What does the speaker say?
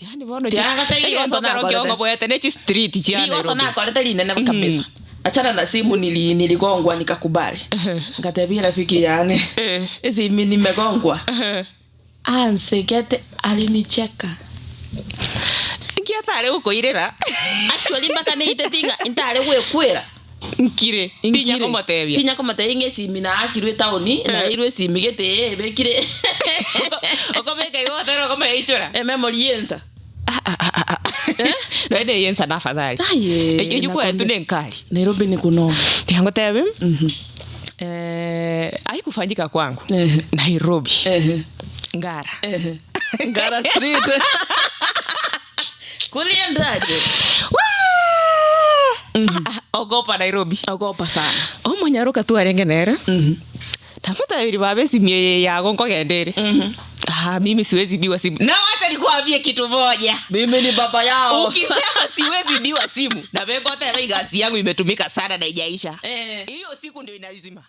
Yani bono Tianga ta igoso nakorete. kiongo bwete ne chi street chia Ligoso Nairobi. nakorete rinene kabisa. Achana na simu, niligongwa nikakubali. Ngatebia rafiki yani, esimi nimegongwa. Ansekete, alinicheka. Nkiatare gukuirira. Actually mpaka niite tinga intare gwikwira. Nkire tinya kumotebia. Tinya kumotebia ng'esimi naakirwe tauni, nairwe esimi gete ebekire. Okomeka igotera okomeichora. Ememory yensa. Noende yensa na afadhali. Aye, Eyo kwetu nakwambia. ni nkali. Nairobi ni kunoma. Tiangotebe, haikufanyika kwangu. Nairobi. Ngara. Ehe. Ngara Street kuliendaje? Ah, ah, ogopa Nairobi. Ogopa sana. Omonyaroka tu arenge nere namotebiri baba esimu eye yago nkogendere. Ah, mimi siwezi biwa simu, na wacha nikuambie kitu moja. Mimi ni baba yao. Ukisema siwezi biwa simu na vengoteba igasi yangu imetumika sana na ijaisha, hiyo siku ndio inazima.